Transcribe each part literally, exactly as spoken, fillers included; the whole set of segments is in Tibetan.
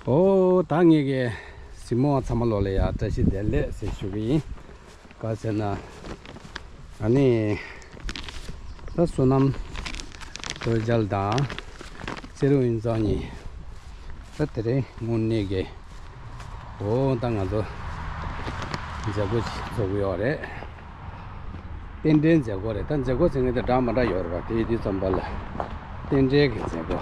ཨོ་ད་ངེད་ཀྱི་གཟིགས་མོ་བ་ཚང་མ་ལོ་ལ་ཡ་བཀྲ་ཤིས་བདེ་ལེགས་ཟེར་ཞུ་གི་ཡིན། ག་ཟེར་ན། ཨ་ནི། ད་བསོད་ནམས་རྡོ་རྗེ་དང་། ཚེ་རིང་དབྱིག་མཚོ་གཉིས། ད་དེ་རིང་དངོས་གནས་ཀྱི། ཨོ་ད་ང་ཚོ་མཛད་སྒོ་ཞིག་ཚོགས་ཀྱི་ཡོད་རེད། རྟེན་འབྲེལ་མཛད་སྒོ་རེད། ད་མཛད་སྒོ་ཟེར་མཁན་དེ་འདྲ་མ་འདྲ་ཡོད་རེད་པ། དེ་ཡི་དུས་ཙམ་པ་ལ་རྟེན་འབྲེལ་གྱི་མཛད་སྒོ།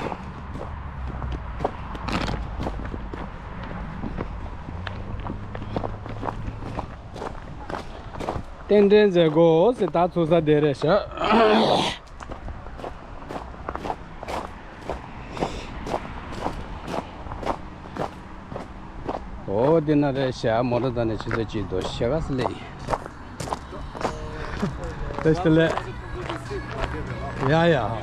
རྟེན་འབྲེལ་མཛད་སྒོ་ཟེར་ད་ཚུགས་ས་དེ་རེད་ཤག་ཨོ་དེ་ན་རེད་ཤག་མོ་ཊ་དང་ནི་ཆུ་ཚོད་གཅིག་དོ་ཤ་ག་སི་ལེ། བཀྲ་ཤིས་བདེ་ལེགས། ཡ་ཡ། ཨ།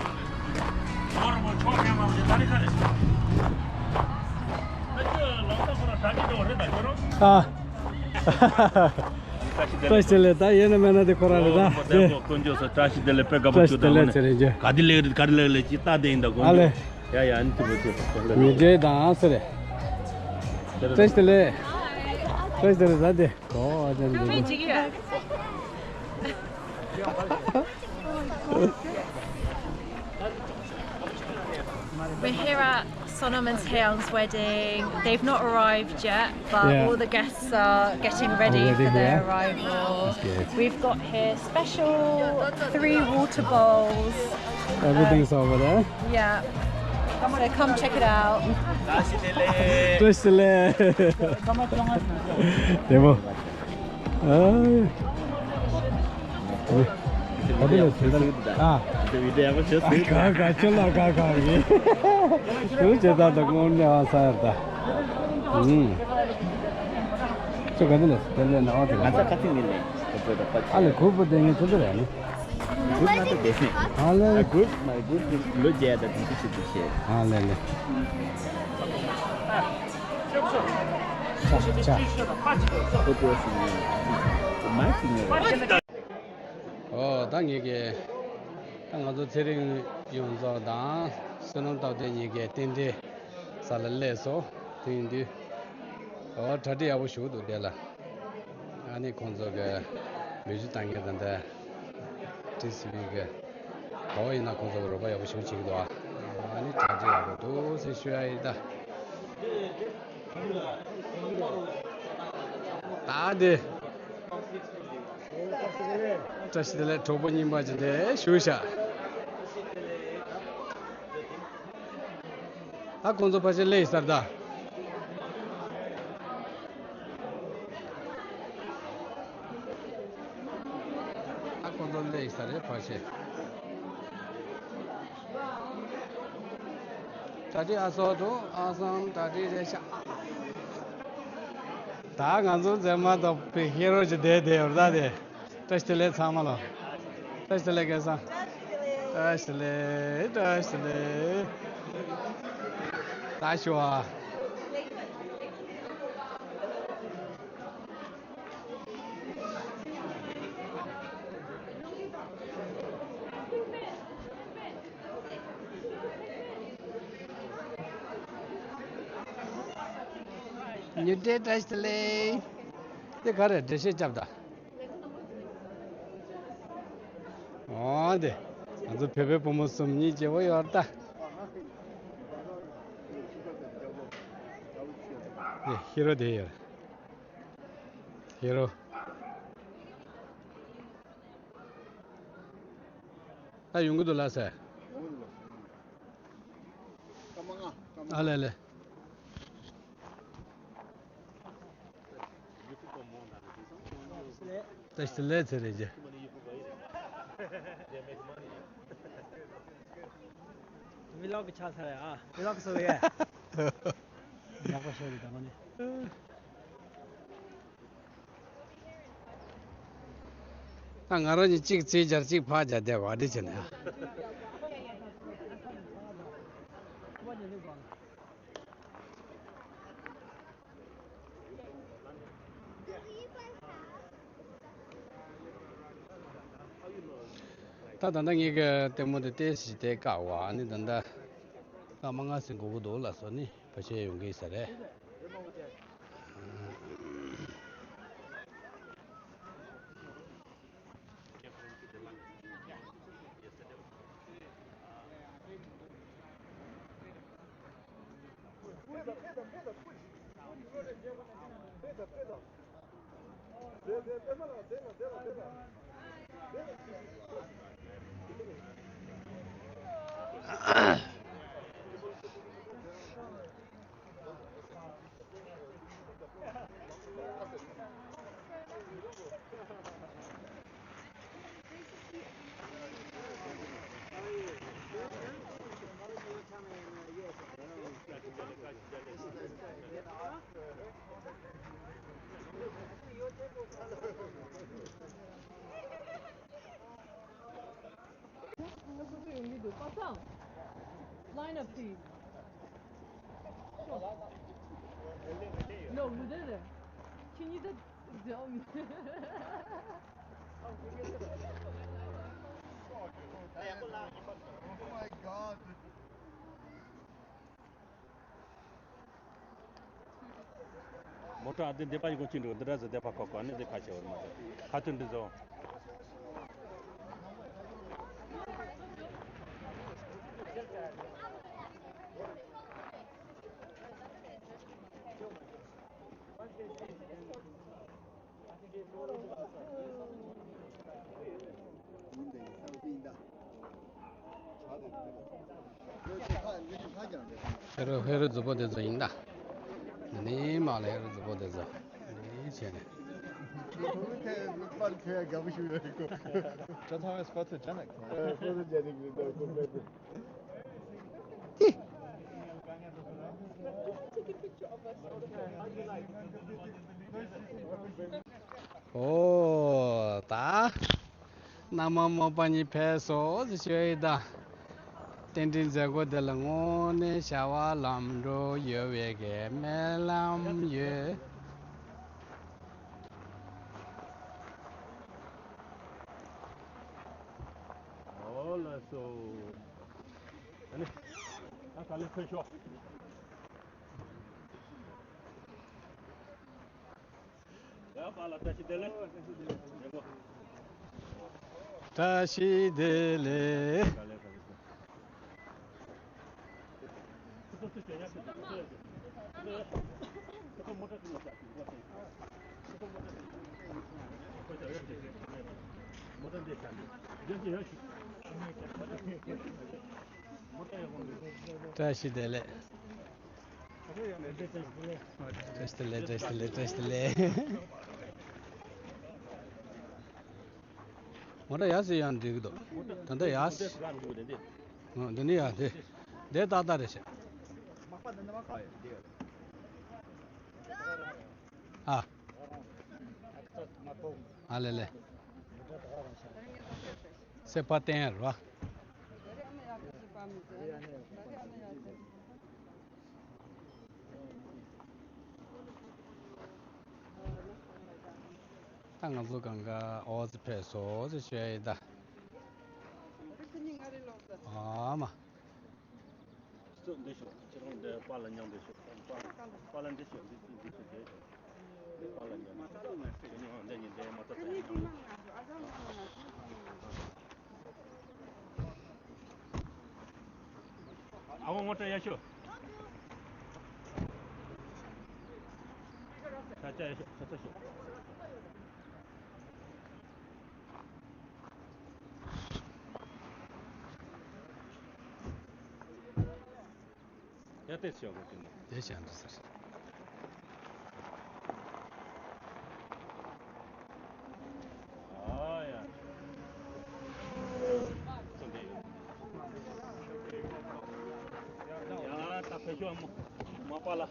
བཀྲ་ཤིས་བདེ་ལེགས། ད་ཡིན་ན་མིན་ན་དེ་ཁོ་རང་རེད་ད། དཀོན་མཆོག་གསུམ་བཀྲ་ཤིས་བདེ་ལེགས། དཔེ་དགའ་པོ་བྱུང་། བཀྲ་ཤིས་བདེ་ལེགས་ཟེར་རེད་ཀྱི། ག་དེ་ལེགས་རེད་ག་དེ་ལེགས་ལེགས་ཅི་ལྟ་དེ་ཡིན་ད་དཀོན་མཆོག་ཨ་ལེ། ཡ་ཡ། ཨ་ནི་ཐུབ་པ་ཐུབ་པ། ཉི་ཟླའི་དང་ཟེར་རེད། བཀྲ་ཤིས་བདེ་ལེགས། བཀྲ་ཤིས་བདེ་ལེགས་ཟེར་དེ། གོ་བ་ཅན་འདུག We're here at Sonam and Taeyong's wedding. They've not arrived yet, but Yeah. all the guests are getting ready Already for their here? arrival. That's good. We've got here special three water bowls. Everything's over there. Yeah. So come check it out. བཀྲ་ཤིས་བདེ་ལེགས། བདེ་མོ། ཨ། ཨ། ག་ག་ཁྱོད་ལ་ག་ག་ཡིན། ཁྱོད་བྱེད་ད་ད་དངོས་གནས་ཨ་ས་ཡར་ད། ཨུམ། ཁྱོད་ག་འདི་ལ་དེ་ལས་ན་ཨ་དེ་ང་ཚ་ཁ་ཐིག་མི་ལེན། ཨ་ལེ་ཁུ་པུ་དེ་ངས་ཁྱོད་ཚོ་རེད་ནི། Group not the best. ཨ་ལེ། Group, my group is low jet that this is the shit. ཨ་ལེ་ལེ། ཆ་ཆ། Photo is in my finger. ཨོ་ད་ངེད་ཀྱི་ད་ང་ཚོ་ཚེ་རིང་ཡོངས་རྫོགས་དང་བསོད་ནམས་སྟོབས་ལྡན་གཉིས་ཀའི་རྟེན་འབྲེལ་ས་ལ་སླེབས་སོང་། དེ་ཡིན་དུས་ཨོ་གྲ་སྒྲིག་ཡག་པོ་ཞུགས་འདུག་དེ་ལ། ཨ་ནི་ཁོང་ཚོ་གི་ལས་ཞུགས་བཏང་མཁན་དང་འདྲ། ཊི་སི་ཝི་གི་ག་བ་ཡིན་ན་ཁོང་ཚོ་གི་རོགས་པ་ཡག་པོ་ཞེ་པོ་བྱེད་ཀྱི་འདུག་ཨ་ནི་གྲ་སྒྲིག་ཡག་པོ་འདུག་ཟེར་ཞུ་ཡ་ཡིན་ད། ད་དེ། བཀྲ་ཤིས་བདེ་ལེགས། གྲོགས་པོ་རྙིང་པ་ཅིག་དེ་བཞུགས་ཤག་ད་ཁོང་ཚོ་ཕལ་ཆེར་སླེབས་ཚར་ད། ད་ཁོང་ཚོ་སླེབས་ཚར་རེད་ཕལ་ཆེར། གྲ་སྒྲིག་ཨ་སོ་དང་ཨ་སམ་གྲ་སྒྲིག་རེད་ཤག་ད་ང་ཚོ་མཛེས་མ་དང་བི་ཧི་རོ་ཅིག་བསྡད་བསྡད་ཡོད་རེད་ད་དེ། བཀྲ་ཤིས་བདེ་ལེགས་ཚང་མ་ལ། བཀྲ་ཤིས་བདེ་ལེགས་སྐལ་བཟང་། བཀྲ་ཤིས་བདེ་ལེགས། བཀྲ་ཤིས་བདེ་ལེགས། ད་ཞུ་བ། ཉི་སྒྲོན་བཀྲ་ཤིས་བདེ་ལེགས། དེ་ག་རེ་འགྲེལ་བཤད་རྒྱབ་ད། ཨོ་དེ། ང་ཚོ་བོད་པའི་བུ་མོ་གསུམ་གཉིས་སྐྱེ་བོ་ཡོད་ད། དེ་ཧི་རོ་དེ་ཡོད། ཧི་རོ། ད་ཡོང་གི་འདུག་ལགས་སེ། ཨ་ལེ་ལེ། བཀྲ་ཤིས་བདེ་ལེགས་ཟེར་རེད་ཅེ། ཝི་ལོག་གི་ཆགས་ཚར་ཡ། ཝི་ལོག་གི་བཟོ་ཡ། ཡག་པོ་ཤོད་རེད་ད་ང་ནི། ད་ང་རང་གཉིས་གཅིག་རྩིས་སྦྱར་གཅིག་ཕར་སྦྱར་བསྡད་པ་འདི་བྱས་ནས། ད་ད་ལྟ་ངེད་ཀྱི་ལྟད་མོ་དེ་ཏོག་ཙམ་དེ་བཀག་པ། ཨ་ནི་ད་ལྟ། ད་ སྐར་མ་ལྔ་ཙམ་འགོར་གི་འདུག་ལགས་སོ། ནི་ཕལ་ཆེར་ཡོང་གི་ས་རེད། Line up, please. Sure. No, we did it. Can you just tell me? Oh my God. མོ་ཊ་ཨ་འདི་འདི་པ་ཡི་གོ་ཅི་འགྲོ། འདི་འདྲ་ཟེར་འདི་པ་ཁོ་ཁོ་ནི་འདི་ཁ་ཆེ་བར་མ་ཟེར། ཁ་ཐུན་འདི་ཟོ། ཧེ་རུ་ཧེ་རུ་རྫི་པོ་དེ་ཚོ་ཡིན་ད། འདི་ནི་མ་ལ་ཧེ་རུ་རྫི་པོ་དེ་ཚོ། འདི་བྱས་ནས། ཨོ་ད། ན་མ་མོ་པ་ཉིད་ཕེབས་སོ་ཟེར་ཞུ་ཡི་ད། རྟེན་འབྲེལ་མཛད་སྒོ་འདི་ལ་དངོས་གནས་བྱ་བ་ལམ་འགྲོ་ཡོད་པའི་གི་སྨོན་ལམ་ཡོད། ཨོ་ལགས་སོ། ཨ་ནི། ད་ག་ལེར་ཕེབས་ཤོག་ཡ་པཱ་ལགས་བཀྲ་ཤིས་བདེ་ལེགས། བཀྲ་ཤིས་བདེ་ལེགས། བཀྲ་ཤིས་བདེ་ལེགས། བཀྲ་ཤིས་བདེ་ལེགས། བཀྲ་ཤིས་བདེ་ལེགས། བཀྲ་ཤིས་བདེ་ལེགས། མོ་ཊ་ཡར་སི་ཡང་འགྲིག་གི་འདུག་ད་ལྟ་ཡར་སི། འོ་འདི་ནི་ཡར་འདི། འདི་ཏག་ཏག་རེད་ཤག་ཨ། ཨ་ལེ་ལེ། སེ་པ་ཏན་ར། ད་ང་ཚོ་གང་ག་ཨོ་ཙི་ཕེབས་སོ་ཟེར་ཞུ་ཡ་ཡིན་ད། ཨ་མ། སུ་འདི་ཤོག་ཁྱེད་རང་འདི་པཱ་ལགས་མཉམ་འདི་ཤོག་པཱ་ལགས་འདི་ཤོག་འདི་འདི་འདི་ཤོག་འདི་ཤོག་འདི་པཱ་ལགས་མཉམ་འདི་ཉིད་འདི་མ་ཐག་ཚད་མཉམ། ཨ་འོ་ངོ་སྤྲོད་ཡ་ཤོ། ས་ཆ་ཡ་ཤོ་ས་ཆ་ཤོ། ཡ་ཏེ་ཤོ་གོ་ཅིན་ཏེ་ཤ་འདི་ཟེར། ཨ་ཡ། སོ་འདི་ཡོད། ཡ་ད་ཕེ་ཤོ་མ་མ་པ་ལ།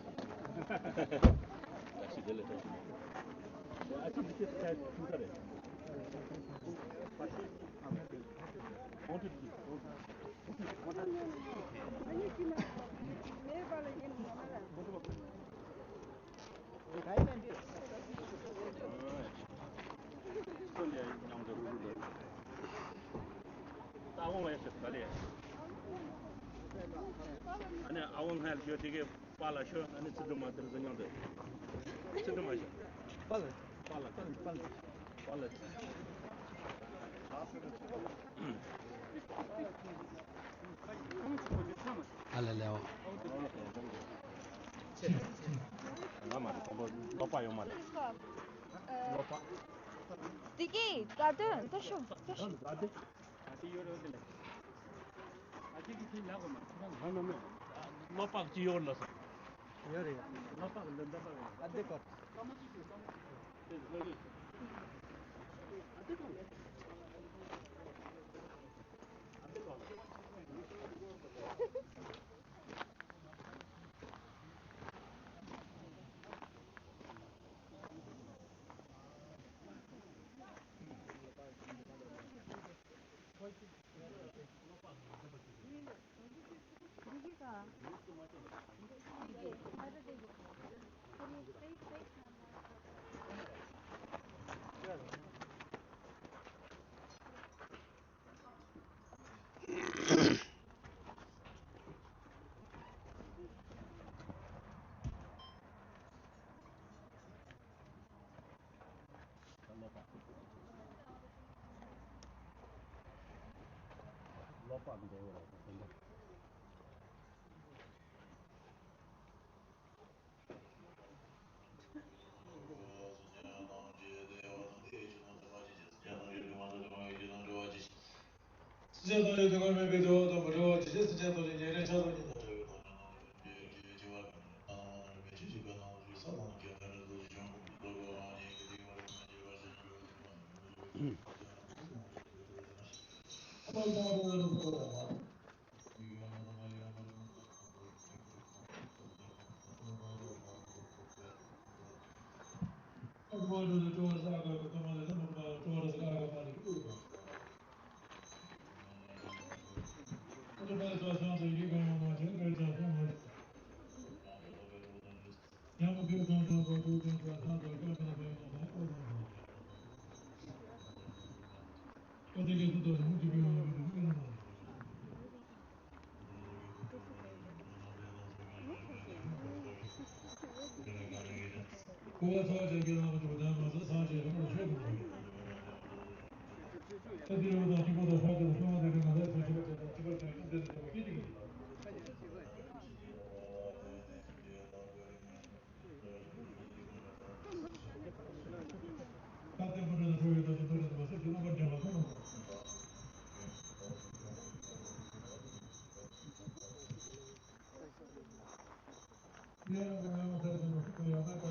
ད་ཤི་དེ་ལས་ད་ཤི། ཨ་ཅི་འདི་ཚེ་ད་ཐུག་ས་རེད། ཁོང་ཁྲིད་འདི། ཞོ་དེ་གའི་པཱ་ལགས་ཞོ། ཨ་ནི་ཚིག་འབྲུ་མ་དེར་ཟིན་ཡང་དེ་ཚིག་འབྲུ་མ་ཞོ། པཱ་ལགས། པཱ་ལགས། པཱ་ལགས། པཱ་ལགས། ཨ་ལེ་ལེའོ། ང་མ་རེད། ཁོང་ཚོ་ཀློག་པ་ཡོད་མ་རེད། ཀློག་པ། དེ་གའི་དགའ་སྟོན་ལྟ་ཞོ། ལྟ་ཞོ། ལོ་པགས་ཅི་ཡོད་ལ་སོ། ཡོད་རེད། ལོ་པགས་འདི་འདི་པགས། ཨ་འདི་པགས། ཀློག་པ་འདི་འདྲ་ཡོད་རེད་དེ་འདྲ། སེམས་ཅན་ཐམས་ཅད་དུས་ཁོ་མེད་པའི་འབྲས་བུ་དང་མི་འབྲལ་བར་གྱུར་ཅིག་སེམས་ཅན་ཐམས་ཅད་ཉེ་རིང་ཆགས་སྡང་གཉིས་དང་བྲལ་བའི་སྟོབས་ཀྱིས་ནང་དུ་སྐྱེ་བ་ཀུན་ནས་ལྟ་ནང་མ་ནོར་བའི་ཆོས་ཤིག་པའི་ནང་དུ་ས་དང་རྒྱལ་ཁམས་རིགས་དྲུག་ཀྱི་འབྱུང་ཁུངས་ཀྱི་སྟོབས་ཀྱིས་རང་ཉིད་ཀྱི་སྡིག་པ་རང་ཉིད་ཀྱིས་སྤྱད་པར་བྱ་ཞིང་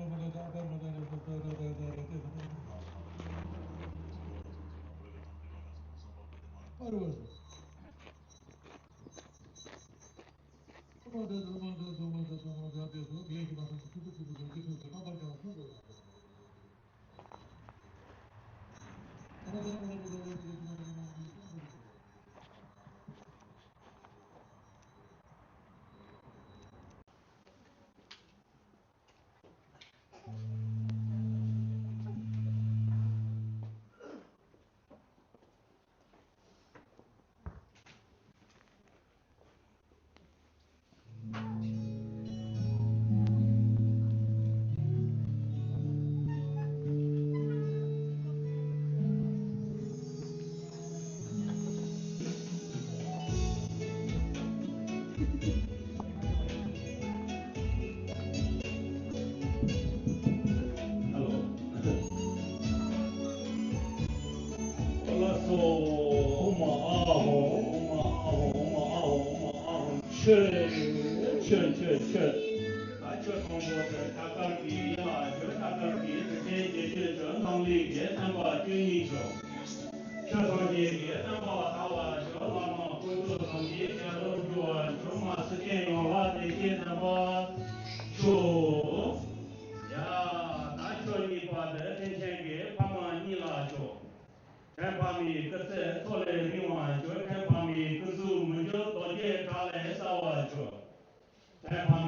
འགྲོ་བའི་སྡིག་པ་རྣམས་ཉོན་མོངས་པའི་དྲི་མས་ཀུན་ནས་བཀྲུས་ཏེ་ཕྱིར་ལོག་པར་བྱེད་པ་དང་། ཆོས་ཐམས་ཅད་ཀྱི་ཡན་ལག་ཆོས་ཐམས་ཅད་ཀྱི་དེ་ཆོས་ཀྱི་ཆོས་རྣམ་ལུས་ཀྱི་བསྟན་པ་བཅུ་གཉིས་ཆོས། ཆོས་ཐམས་ཅད་ཀྱི་བསྟན་པ་དར་བར་ཤོག་བླ་མ་དཀོན་མཆོག་གསུམ་གྱི་ཞལ་སློབ་འཇུག་པར་ཤོག་མ་སྲིད་ཅན་ཡོངས་ལ་བདེ་སྐྱིད་ལྡན་པར་ཤོག་ཡ། ད་ཆོས་གཉིས་པ་དེ་རྟེན་ཅན་གྱི་ཕ་མ་གཉིས་ལ་ཤོག་ཕྲན་ཕ་མའི་སྐུ་ཚེ་འཚོ་ལས་རིང་བར་ཤོག་ཕྲན་ཕ་མའི་སྐུ་གཟུགས་མི་འགྱུར་རྡོ་རྗེའི་བྲག་ལས་གསལ་བར་ཤོག་ཕྲན་ཕ་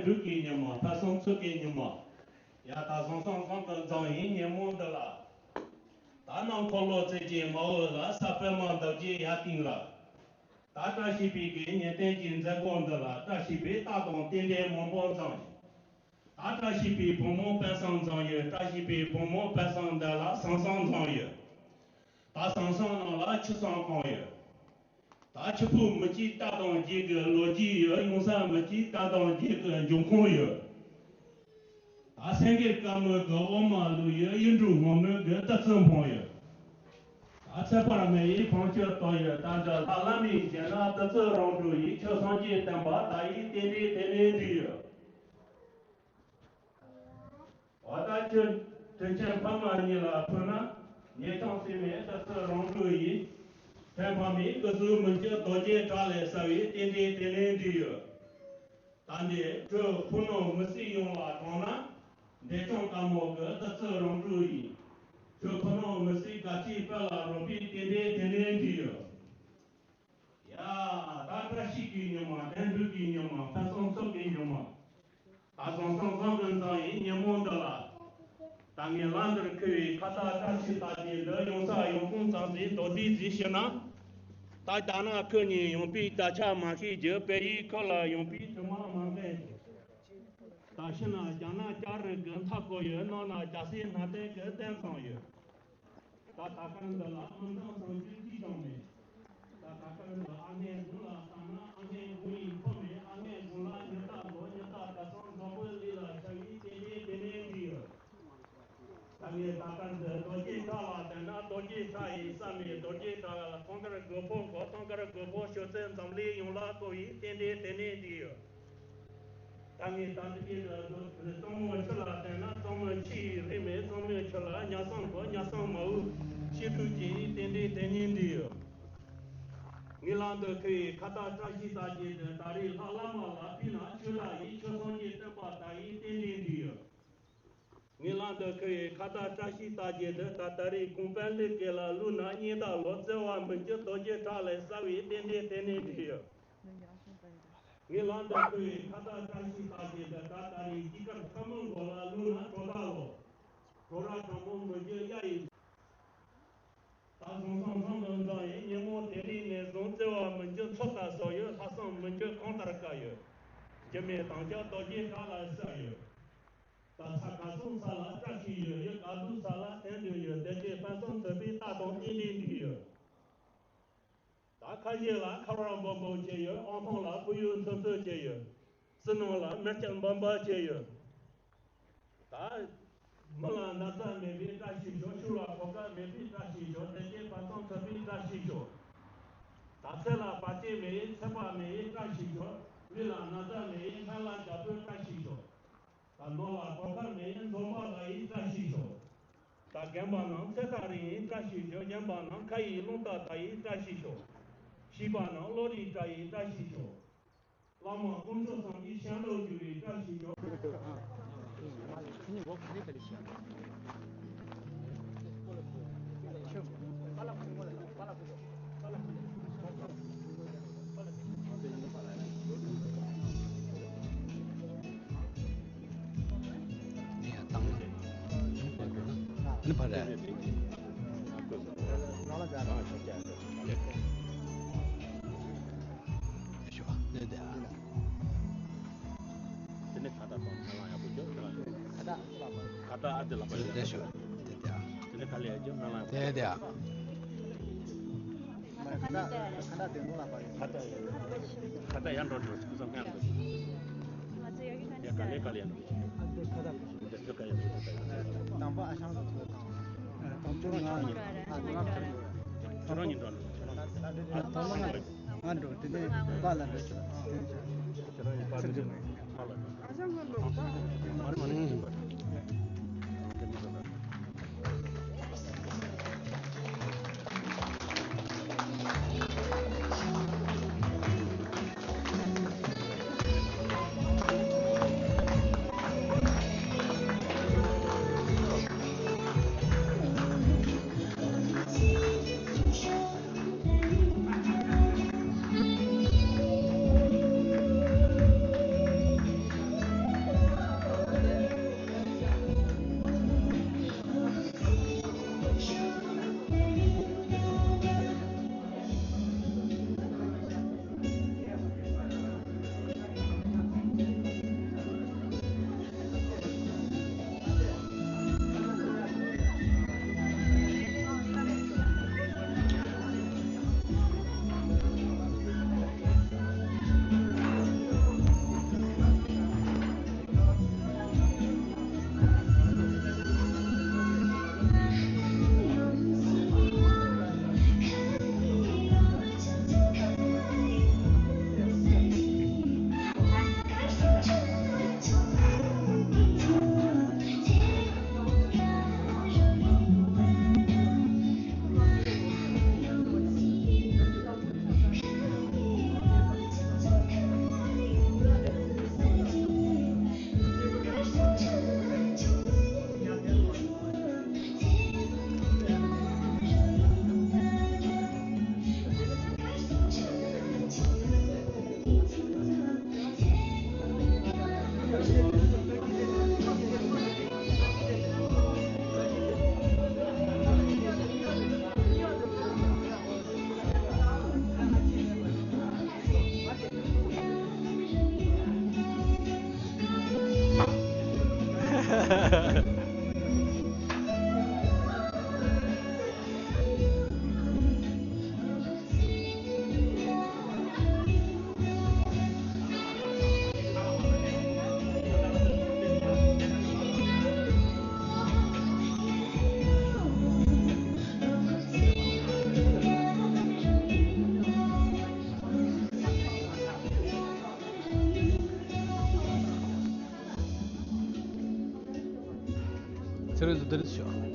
དུས་ཀྱི་ཉི་མ། ཕ་སངས་ཚོད་ཀྱི་ཉི་མ། ཡ། ད་བཟང་བཟང་བཟང་དུ་འཛོམས་ཡིན་ཉིན་མོ་འདི་ལ། ད་ནང་འཁོར་ལོ་རྩེ་གཅིག་མ་འོད་ལ། ས་པད་མ་འདབ་བརྒྱད་ཡར་བཏིང་ལ། ད་བཀྲ་ཤིས་པའི་གི་ཉིན་མཚན་གྱི་མཛད་སྒོ་འདི་ལ། བཀྲ་ཤིས་པའི་རྟགས་དང་རྟེན་འབྲེལ་མང་པོ་འཛོམས་ཡིན། ད་བཀྲ་ཤིས་པའི་བུ་མོ་དཔལ་བཟང་འཛོམས་ཡོད། བཀྲ་ཤིས་པའི་བུ་མོ་དཔལ་བཟང་འདི་ལ་བཟང་བཟང་འཛོམས་ཡོད། ད་བཟང་བཟང་ནང་ལ་ཆུ་བཟང་གང་ཡོད། ད་ཆུ་ཕུག་མི་གཅིག་རྟ་དང་བརྒྱད་ཀྱི་ལོ་རྒྱུས་ཡོད། ཡོང་ས་མི་གཅིག་རྟ་དང་བརྒྱད་ཀྱི་འབྱུང་ཁུངས་ཡོད། ད་སེང་གེ་དཀར་མོ་གི་འོ་མ་བླུགས་ཡོད། གཡུ་འབྲུག་སྔོན་མོ་གི་ཏི་ཙི་འཕངས་ཡོད། ད་ཚེ་དཔག་མེད་ཡིས་བང་ཆུ་བཏོག་ཡོད། ད་འདྲ་ལྷ་ལྷ་མིའི་རྗེས་ན་ཏི་ཙི་རང་གྲོལ་ཡིན། ཆོས་སངས་རྒྱས་བསྟན་པ་དར་ཡིན། རྟེན་འབྲེལ་དེ་ནས་འགྲིག་ཡོད། འོ་ད་ཁྱོད་དྲིན་ཆེན་ཕ་མ་གཉིས་ལ་ཕུལ་ན། ཉེ་ཆུང་སྲིད་མེད་ཏི་ཙི་རང་གྲོལ་ཡིན། ཁྱོད་ཕ་མའི་སྐུ་གཟུགས་མི་འགྱུར་རྡོ་རྗེ་བྲག་ལས་གསལ་བའི་རྟེན་འབྲེལ་དེ་ནས་འགྲིག་ཡོད། ད་འདི་ཁྱོད་ཁོ་ནོར་མི་སྲིད་ཡོངས་ལ་དྲངས་ན། འབྲས་ལྗོངས་དཀར་མོ་གི་ཏི་ཙི་རང་གྲོལ་ཡིན། ཁྱོད་ཁོ་ནོར་མི་སྲིད་དགའ་སྐྱིད་དཔལ་ལ་རོལ་པའི་རྟེན་འབྲེལ་དེ་ནས་འགྲིག་ཡོད། ཡ། ད་བཀྲ་ཤིས་ཀྱི་ཉི་མ། དོན་གྲུབ་ཀྱི་ཉི་མ། ཕུན་སུམ་ཚོགས་ཀྱི་ཉི་མ། ད་བཟང་བཟང་བཟང་དུ་འཛོམས་ཡིན་ཉིན་མོ་འདི་ལ། ད་ངས་ལམ་འདིར་ཁུར་བའི་ཁ་བཏགས་བཀྲ་ཤིས་རྟགས་བརྒྱད་འདི། ཡོང་ས་ཡོང་ཁུངས་ཙམ་ཟིག་མདོར་བསྡུས་ཟིག་ཞུས་ན། ད་རྒྱ་ནག་ཁུལ་ནས་ཡོང་པའི་ད་ཆ་མ་ཤེས་རྒྱུ། བལ་ཡུལ་ཁུལ་ལ་ཡོང་པའི་དྲི་མ་མ་མཁན་ཞིག་ད་ཕྱི་ན་རྒྱ་ནག་ལྕགས་རི་གི་མཐའ་བསྐོར་ཡོད། ནང་ན་རྒྱ་སེར་ནང་བསྟན་གྱི་རྟེན་བཟང་ཡོད། ད་ད་གར་འདི་ལ་མི་འདང་སང་རྒྱུ་ཅིས་ཀྱང་མེད། ད་ད་གར་འདི་ཨ་ནེ་དགུང་ལ་བཏང་ན། ཨ་ནེ་དགུང་ཡིན་ཁོ་མེད། ཨ་ནེ་དགུང་ལ་ཉི་ཟླ་ལོ། ཉི་ཟླ་ད་སང་འཛམ་བུ་གླིང་ལ་ཤར་བའི་རྟེན་འབྲེལ་དེ་ནས་འགྲིག་ཡོད། ད་ངས་ད་གར་འདི་རྡོ་རྗེ་བྲག་ལ་བསྡད་ན། རྡོ་རྗེ་བྲག་ཡིན་ས་མེད། རྡོ་རྗེ་བྲག་ལ་ཐང་དཀར་དགུ་པོ་གོ། ཐང་དཀར་དགུ་པོ་ཤོད་ཚེ་འཛམ་གླིང་ཡོངས་ལ་བསྐོར་བའི་རྟེན་འབྲེལ་དེ་ནས་འགྲིག་ཡོད། ད་ངས་ད་འདི་གའི་གཙང་མོ་ཆུ་ལ་བསྡད་ན། གཙང་མོ་ཆུ་ཡི་རིན་མེད། གཙང་མོའི་ཆུ་ལ་ཉ་སང་གོ། ཉ་སང་མ་འུ་ཤི་ཕྲུག་ཅིག་ཡིན། རྟེན་འབྲེལ་དེ་ཉིད་འགྲིག་ཡོད། ངའི་ལམ་དུ་ཁུར་བའི་ཁ་བཏགས་བཀྲ་ཤིས་རྟགས་བརྒྱད་འདི། ད་རེས་ལྷ་བླ་མ་ལ་ཕུལ་ན་ཆོས་བདག་ཡིན། ཆོས་སངས་རྒྱས་བསྟན་པ་དར་ཡིན། རྟེན་འབྲེལ་འགྲིག་ཡོད། ངའི་ལམ་དུ་ཁུར་བའི་ཁ་བཏགས་བཀྲ་ཤིས་རྟགས་བརྒྱད་འདི། ད་ད་རེས་གོང་དཔལ་ལྡན་སྐེ་ལ་བླུགས་ན། གཉིས་དང་ལོ་བརྩེ་བ་མི་འགྱུར་རྡོ་རྗེ་བྲག་ལས་གསལ་བའི་རྟེན་འབྲེལ་དེ་ནས་འགྲིག་ཡོད། ངའི་ལམ་དུ་ཁུར་བའི་ཁ་བཏགས་བཀྲ་ཤིས་རྟགས་བརྒྱད་འདི། ད་ད་རེས་དཀྱིལ་ཁར་ཁྲ་མོ་མགོ་ལ་བླུགས་ན། གྲོ་བྲག་ལོ། གྲོ་བྲག་གྲོ་མོ་མི་འགྱུར་གཡའ་ཡི། ད་བཟང་བཟང་བཟང་དུ་འཛོམས་ཡིན་ཉིན་མོ། དེ་རིང་ནས་བཟུང་བརྩེ་བ་མི་འགྱུར་མཚོ་ལྟར་བཟང་ཡོད། ལྷག་བསམ་མི་འགྱུར་གངས་ལྟར་དཀར་ཡོད། འགྱུར་མེད་དམ་བཅའ་རྡོ་རྗེ་བྲག་ལ་གསལ་ཡོད། ད་ས་ག་སོང་ས་ལ་བཀྲ་ཤིས་ཡོད། ཡུལ་ག་འདུག་ས་ལ་བརྟན་དུ་ཡོད། བདེ་སྐྱིད་ཕུན་སུམ་ཚོགས་པའི་རྟགས་དང་རྟེན་འབྲེལ་འགྲིག་ཡོད། ད་ཁ་ཞེ་ལ་ཁ་བ་འབབ་འབབ་བྱས་ཡོད། ཨང་ཐང་ལ་ཕུ་ཡུ་འཚོལ་འཚོལ་བྱས་ཡོད། བསིལ་སྣང་ལ་མེར་སྐྱེམས་འབབ་འབབ་བྱས་ཡོད། ད་མི་ལ་ན་ཚ་མེད་པའི་བཀྲ་ཤིས་ཤོག་ཤུགས་ལ་གོད་ཁ་མེད་པའི་བཀྲ་ཤིས་ཤོག་བདེ་སྐྱིད་ཕུན་སུམ་ཚོགས་པའི་བཀྲ་ཤིས་ཤོག་ད་ཚེ་ལ་བར་ཆད་མེད་ཡིན། ཚེ་དཔག་མེད་ཡིན། བཀྲ་ཤིས་ཤོག་ལུས་ལ་ན་ཚ་མེད་ཡིན། ལྷ་ལ་རྒྱ་བོད་བཀྲ་ཤིས་ཤོག་ད་ནོར་ལ་གོད་ཁ་མེད་ཡིན། འཛོམས་པ་ལ་ཡིན་བཀྲ་ཤིས་ཤོག་ད་རྒན་པ་རྣམས་ཚེ་ཐག་རིང་ཡིན་བཀྲ་ཤིས་ཤོག་རྒན་པ་རྣམས་ཁ་ཡི་རླུང་རྟ་དར་ཡིན་བཀྲ་ཤིས་ཤོག་ཤིང་པ་རྣམས་བློ་རིག་བཀྲ་ཡིན་བཀྲ་ཤིས་ཤོག་བླ་མ་དཀོན་མཆོག་ཚང་གིས་ཤན་ལོག་གྱུར་བའི་བཀྲ་ཤིས་ཤོག་ནི་ཕ་རེད། ཞོ་ནི་དེ་ཨ། དེ་ནི་ཁ་བཏགས་དང་ཁ་ལག་ཡག་པོ་ཅོ། ཁ་བཏགས་ཁ་བཏགས་ཨ་དེ་ལ་པ་ཡོད། དེ་ཞོ་དེ་དེ་ཨ། དེ་ནི་ཁ་ལག་ཡག་ཅོ་ཁ་ལག་ཡག་པོ། དེ་དེ་ཨ། ཁ་བཏགས་ཡག་འགྲོ་འགྲོ་སྐུ་སང་ཁ་ཡག་འགྲོ། ཡ་ག་ལེ་ག་ལེ་ཡག་འགྲོ། དེ་ཁ་ཡག་འགྲོ། དང་པོ་ཨ་ཞང་ལ་ཐོས་དང་། དང་པོ་ང་ཁྱོད་རང་ཉིད་འགྲོ། ང་འགྲོ་དེ་ནས་པཱ་ལགས་འགྲོ་ཆོག་ཚུར་འགྲོ། ཚེ་རིང་དུ་དེ་རིང་ཤོག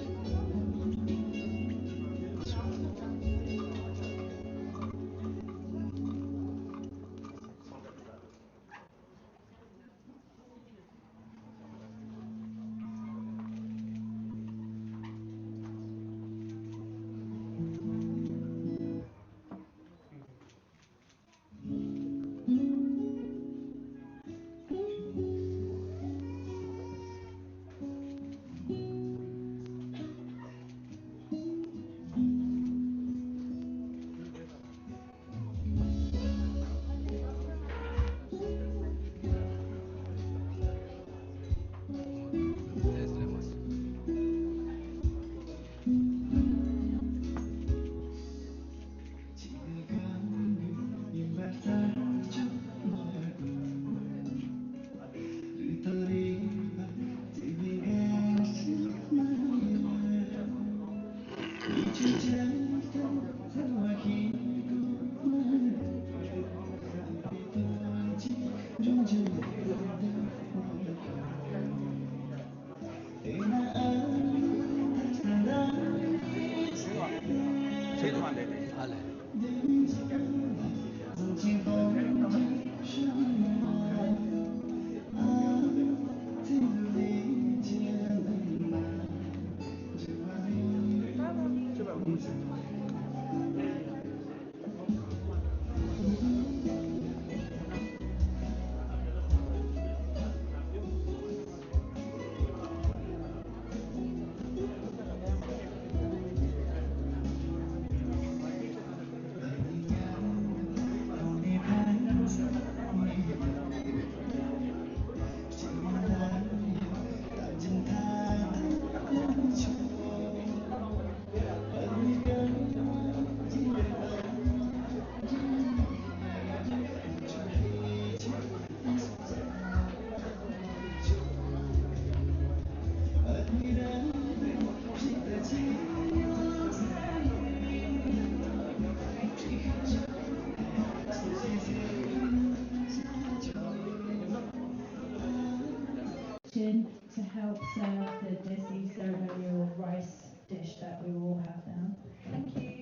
To help serve the Desi ceremonial rice dish that we will have now. Thank you.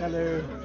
Hello.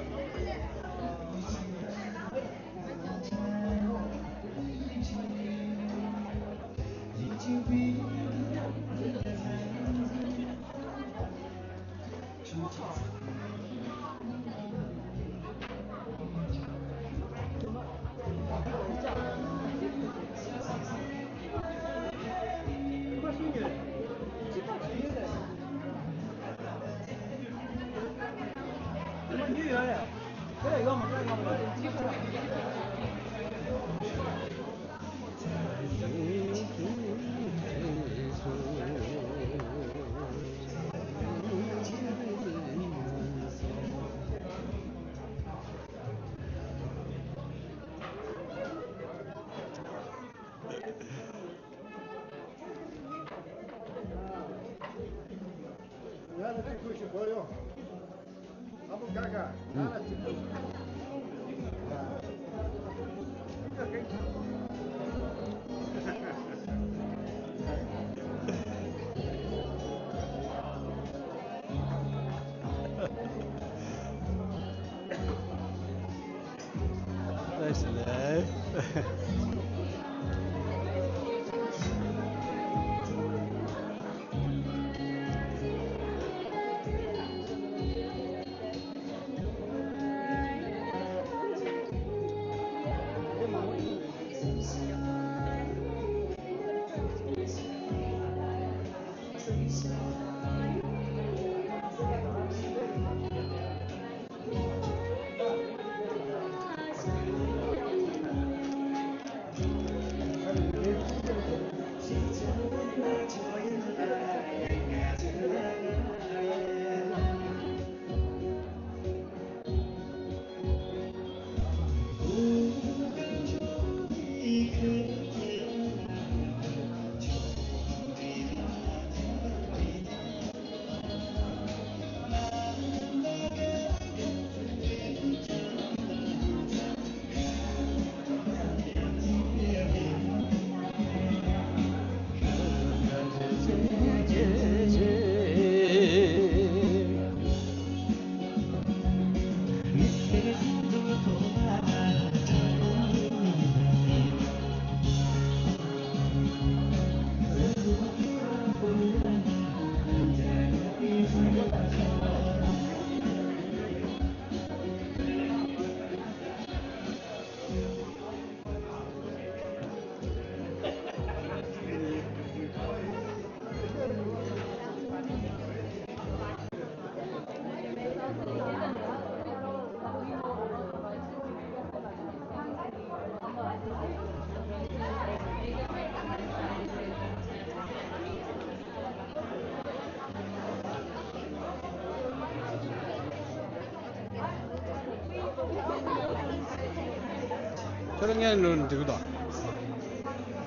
ཁྱོད་རང་ངའི་ལོ་འགྲིག་གི་འདུག་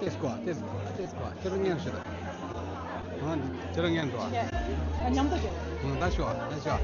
ཏེས་ཀོ་ཏེས་ཀོ་ཏེས་ཀོ་ཁྱོད་རང་ངའི་ཤོད་ད། ཨ་ཁྱོད་རང་ངའི་འགྲོ་ཨ། མཉམ་དུ་འགྲོ། ད་ཤོག་ད་ཤོག་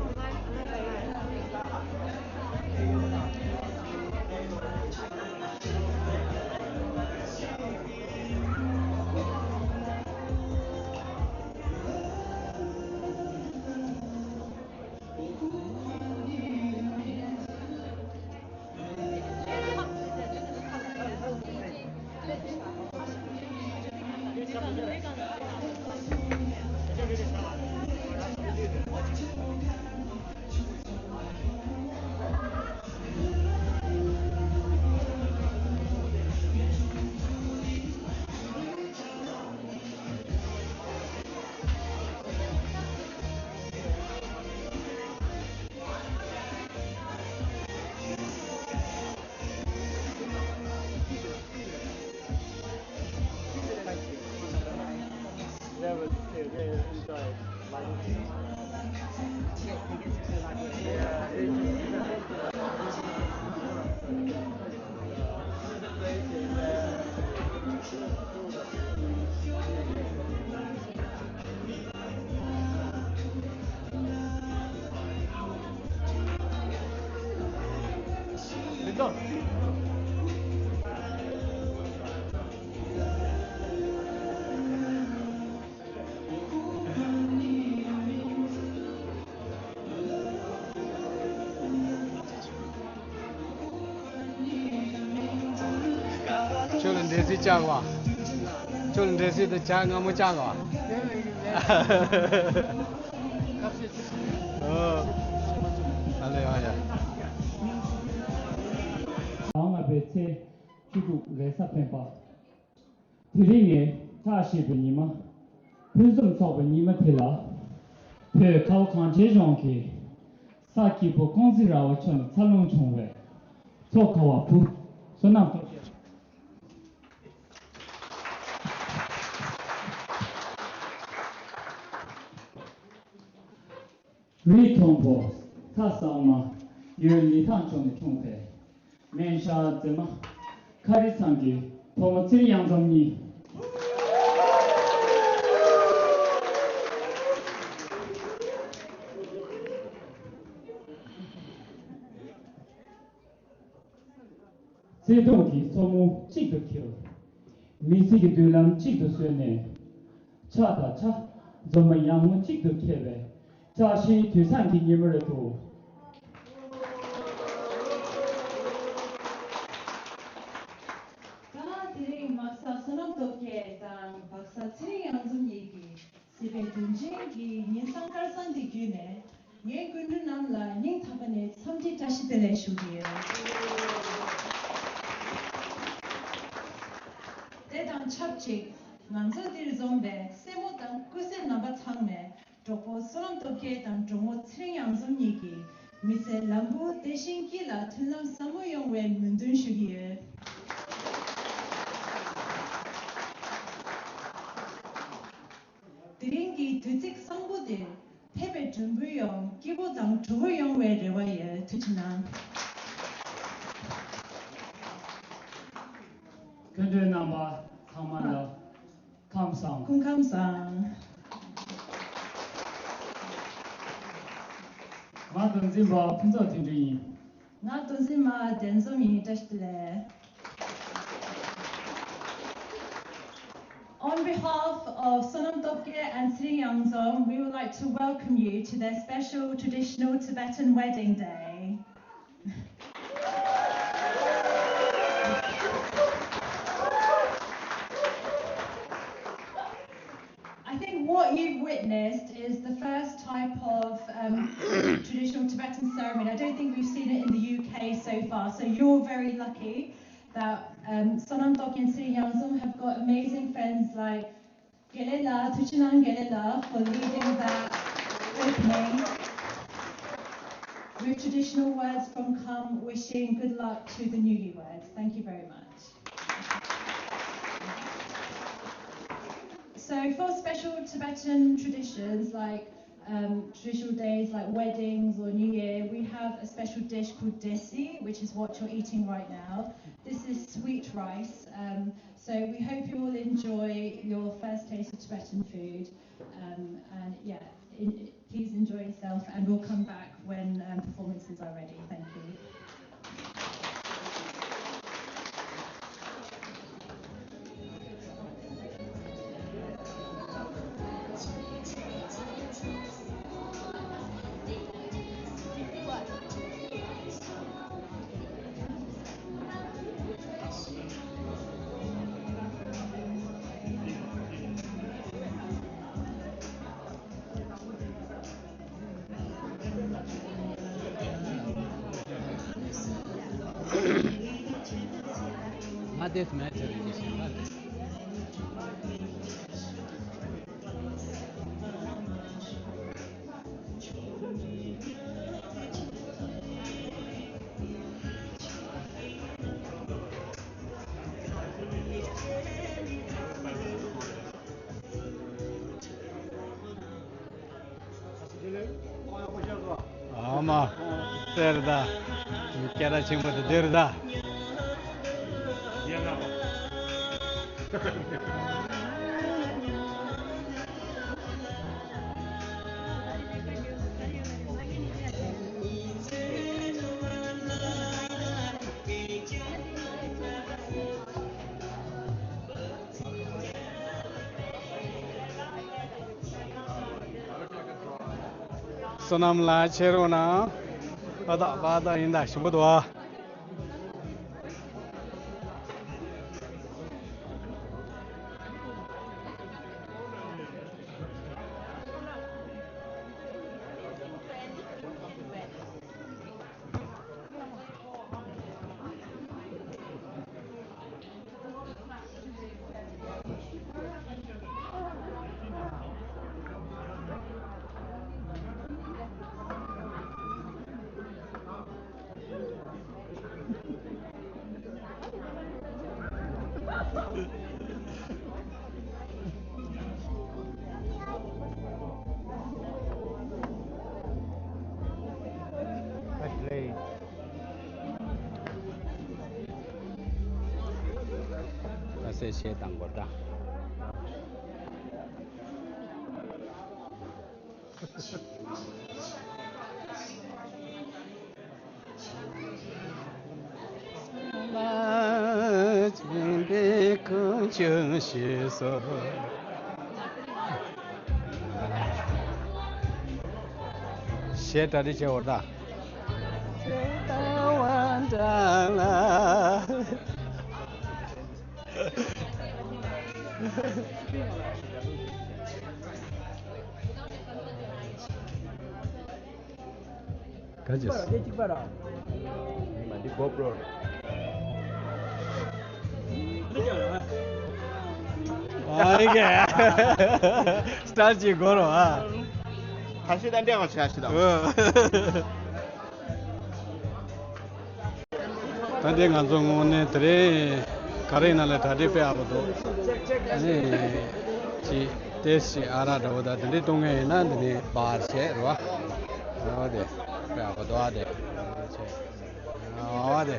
ཁྱོད་ལ་འདྲེ་སྲིན་བཅག་པ། ཁྱོད་ལ་འདྲེ་སྲིན་དང་བྱ་སྔ་མོ་བཅག་པ། ཨ་ལེ་ཨ་ཡ། ཟླ་བ་ལྔ་པའི་ཚེས་བཅུ་དྲུག་རེས་གཟའ་སྤེན་པ། དེ་རིང་ངས་བཀྲ་ཤིས་པའི་ཉི་མ། ཕུན་སུམ་ཚོགས་པའི་ཉི་མ་དེ་ལ། བོད་ཁ་བ་གངས་ཅན་ལྗོངས་ཀྱི་ས་སྐྱིད་པོ་ཀོང་ཙི་ར་བ་མཆོག་ནས་འཚར་ལོངས་བྱུང་བའི་མཚོ་ཁ་བ་བུ་བསོད་ནམས་སྟོབས་རྒྱལ། རི་མཐོན་པོ་མཐའ་གསང་མ་ཡུལ་ལི་ཐང་ཕྱོགས་ནས་འཁྲུངས་པའི་སྨན་ཤར་མཛེས་མ་ཁ་རི་ཚང་གི་བུ་མོ་ཚེ་རིང་གཡང་འཛོམས་གཉིས། བརྩེ་དུང་གི་མཚོ་མོ་གཅིག་ཏུ་འཁྱིལ། མི་ཚེ་གི་མདུན་ལམ་གཅིག་ཏུ་བཟོས་ནས། ཆགས་དང་ཆ་འཛོམས་པ་ཡག་མོ་གཅིག་ཏུ་འཁེལ་བའི་བཀྲ་ཤིས་དུས་བཟང་གི་ཉིན་མོ་རེད་འདུག་ད་དེ་རིང་མག་ས་བསོད་ནམས་སྟོབས་རྒྱལ་དང་སྦག་ས་ཚེ་རིང་གཡང་འཛོམས་གཉིས་ཀྱིས། སྲིད་པའི་དོན་ཆེན་གྱི་ཉིན་སང་སྐལ་བཟང་འདི་བརྒྱུད་ནས། ངས་སྐུ་མགྲོན་རྣམས་ལ་སྙིང་ཐག་པ་ནས་འཚམས་འདྲི་བཀྲ་ཤིས་བདེ་ལེགས་ཞུ་གི་ཡོད། དེ་དང་ཆབས་ཅིག་ང་ཚོ་འདིར་འཛོམས་པའི་སྲས་མོ་དང་སྐུ་གཟུགས་རྣམ་པ་ཚང་མས། བསོད་ནམས་སྟོབས་རྒྱལ་དང་གྲོགས་མོ་ཚེ་རིང་གཡང་འཛོམས་གཉིས་ཀྱིས་མི་ཚེ་ལམ་བུ་བདེ་ཞིང་སྐྱིད་ལ་མཐུན་ལམ་ཟབ་མོ་ཡོང་བའི་སྨོན་འདུན་ཞུ་གི་ཡོད། དེ་རིང་གི་དུས་ཚིགས་བཟང་པོ་འདིར་ཕེབས་པའི་མགྲོན་པོ་ཡོངས་སྐྱིད་པོ་དང་བྲོ་བོ་ཡོང་བའི་རེ་བ་ཡོད། ཐུགས་རྗེ་གནང་། སྐུ་མགྲོན་རྣམ་པ་ཚང་མ་ལ་ཁམས་བཟང་། སྐུ་ཁམས་བཟང་། ང་དོན་འཛིན་པ་ཕུན་ཚོགས་དོན་གྲུབ་ཡིན། ང་དོན་འཛིན་མ་བདེ་འཛོམས་ཡིན། བཀྲ་ཤིས་བདེ་ལེགས། On behalf of Sonam Tokgel and Tsering Yangzom, we would like to welcome you to their special traditional Tibetan wedding day. I think what you've witnessed is the first type of um, traditional Tibetan ceremony. I don't think we've seen it in the U K so far, so you're very lucky that um, Sonam Tokgel and Tsering Yangzom have got amazing friends like Gelela, Tuchinang Gelela, for leading that opening with traditional words from Kham, wishing good luck to the newlyweds. Thank you very much. So for special Tibetan traditions like um, traditional days like weddings or New Year, we have a special dish called desi, which is what you're eating right now. This is sweet rice. Um, so we hope you all enjoy your first taste of Tibetan food. Um, and yeah, in, please enjoy yourself, and we'll come back when um, performances are ready. Thank you. ཨ་མ། སེར་ད། སྐད་གྲགས་ཆེན་པོ་དེ་འདིར་ད། བསོད་ནམས་ལགས་ཕྱིར་འོང་ན། ཨ་ད་པ་ད་ཡིན་ད་ཞིམ་པོ་འདུག་ཨ། ལྷ་སའི་གཞས་དང་གོ་ད། གཞས་གྲ་སྒྲིག་བྱེད་འོ་ད། ག་ཅི། ཨ་ཡེ་གེ། སི་ཊལ་ཅིག་དགོས་རོ་ཨ། ཁ་ཤས་དང་འདྲ་བ་བྱ་ཞིག་དང་། ད་འདི་ང་ཚོ་དངོས་གནས་དེ་རིང་ག་རེ་ཡིན་ན་ལས་གྲ་སྒྲིག་དཔེ་ཡག་པོ་འདུག་ཨ་ནི་ཅི་ཏེས་ཅི་ཨ་རག་འདྲ་བོ་དང་དེ་འདྲས་བཏུང་མཁན་ཡིན་ན་འདི་ནས་སྦར་བྱས་རེད་བ། རེད་བ་དེ་དཔེ་ཡག་པོ་འདུག་ཨ་དེ། ཨ་བ་དེ།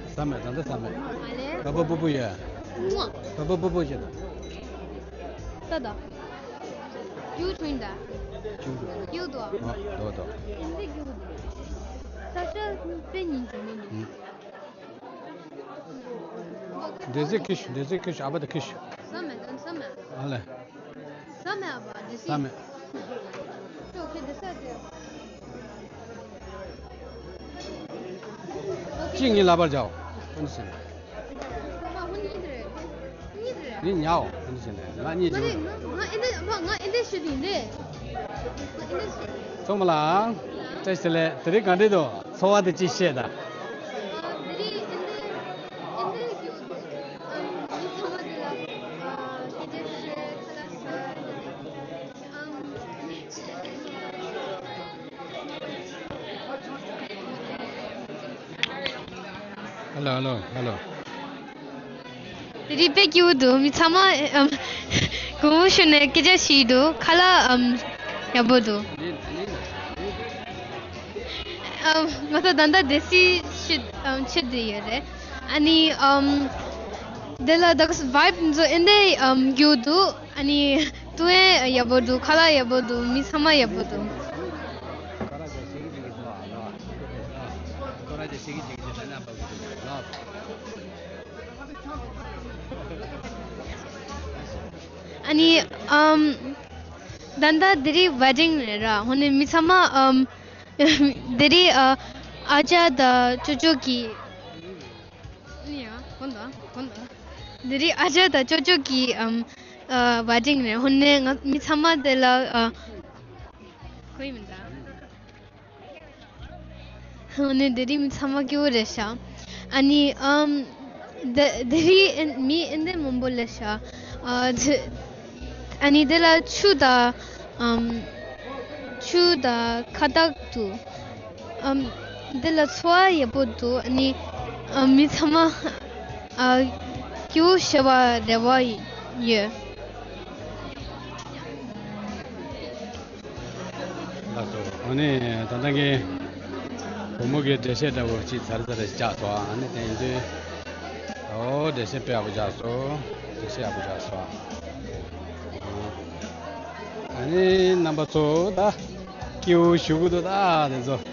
བསམ་མེད་ད་ལྟ་བསམ་མེད། ཨ་ལེ། ཀ་པ་པུ་པུ་ཡ། ཀ་པ་པུ་པུ་ཞེས་དང་། ད་ད། ཡུ་ཆུན་ད། ཆུན་ད། ཡུ་དོ། ཨ་དོ་དོ། ཨིན་ཟི་གུ་དོ། ས་ས་པེ་ཉིན་ཆུ་མི་ཉིན། འདྲེ་ཟེ་ཁིཤ་འདྲེ་ཟེ་ཁིཤ་ཨ་བ་ད་ཁིཤ། བསམ་མེད་ད་བསམ་མེད། ཨ་ལེ། བསམ་མེད་ཨ་བ་འདྲེ་ཟེ། བསམ་མེད། ཅོ་ཁེ་འདྲེ་ཟེ་དེ། ཅི་ངའི་ལབ་པར་བྱའོ། ཁོ་ནི་ཟེར་ནས། ཨ་ཧུན་གཉིད་རེད། གཉིད་རེད། ངས་ཉའོ་ཁོ་ནི་ཟེར་ནས་ང་གཉིད་ང་ཅིག་རེད་ང་ང་ཨེ་འདྲ་ཨ་ང་ཨེ་འདྲ་ཞུ་དེ་ལས། ང་ཨེ་འདྲ་ཞུ་དེ། ཚང་མ་ལ་བཀྲ་ཤིས་བདེ་ལེགས། དེ་རིང་ག་འདྲ་འདུག་ཚོར་བ་དེ་ཅིག་བཤད་དང་། ཨ་དེ་རིང་ཨེ་འདྲ་ཨེ་འདྲ་ཞུ་དེ། ཨ་མི་ཚང་མ་དེ་ལ་ཨ་སྐད་ཆ་བཤད་ཁ་ལག་ཟ། ཧ་ལོ་ཧ་ལོ་ཧ་ལོ། དེ་རིང་དཔེ་སྐྱིད་པོ་འདུག་མི་ཚང་མ་ཨམ་གོང་བུ་ཤོར་ནས་སྐད་ཆ་བཤད་འདུག་ཁ་ལག་ཨམ་ཡག་པོ་འདུག་ཨམ་ང་ཚོ་ད་ལྟ་སྡེ་སྲིད་ཤོད་ཨམ་ཤོད་དེ་ཡོད་རེད། ཨ་ནི་ཨམ་དེ་ལ་ད་ག་སི་བྷའིབ་ཚོ་ཨེ་འདྲ་ཨམ་སྐྱིད་པོ་འདུག་ཨ་ནི་ཏུ་ཨེ་ཡག་པོ་འདུག་ཁ་ལག་ཡག་པོ་འདུག་མི་ཚང་མ་ཡག་པོ་འདུག་ཨ་ནི་ཨམ་ད་ལྟ་དེ་རིང་ཝེ་ཌིང་རེད་ར། ཧོ་ནི་མི་ཚང་མ་ཨམ་དེ་རིང་ཨ་ཨ་ཅག་དང་ཅོ་ཅོ་གི་ཡ་གོན་དང་གོན་དང་། དེ་རིང་ཨ་ཅག་དང་ཅོ་ཅོ་གི་ཨམ་ཨ་ཝེ་ཌིང་རེད། ཧོ་ནི་ང་མི་ཚང་མ་དེ་ལ་ཨ་གོ་ཡི་མི་འདུག་ཨ་ནི་དེ་རིང་མི་ཚང་མ་སྐྱིད་པོ་རེད་ཤག་ཨ་ནི་ཨམ་དེ་དེ་རིང་ཨེ་མི་ཨེ་འདྲ་མང་པོ་སླེབས་ཤག་ཨ་དེ་ཨ་ནི་དེ་ལ་ཆུ་དང་ཨམ་ཆུ་དང་ཁ་བཏགས་འདུག་ཨམ་དེ་ལ་ཚོར་བ་ཡག་པོ་འདུག་ཨ་ནི་ཨམ་མི་ཚང་མ་ཨ་སྐྱིད་པོ་བྱེད་པ་རེ་བ་ཡོད། ལགས་སོ། ཨ་ནི་ད་ལྟ་གི་བུ་མོ་གི་འགྲེལ་བཤད་འདྲ་བོ་ཅིག་ཚར་ཚར་རེ་བཞག་སོང་། ཨ་ནི་དེ་ཡིན་དུས་ཨོ་འགྲེལ་བཤད་དཔེ་ཡག་པོ་བཞག་སོང་། འགྲེལ་བཤད་ཡག་པོ་བཞག་སོང་། ཨ་ནི་རྣམ་པ་ཚོ་ད་སྐྱིད་པོ་ཞུ་གི་འདུག་ད་དེ་ཚོ་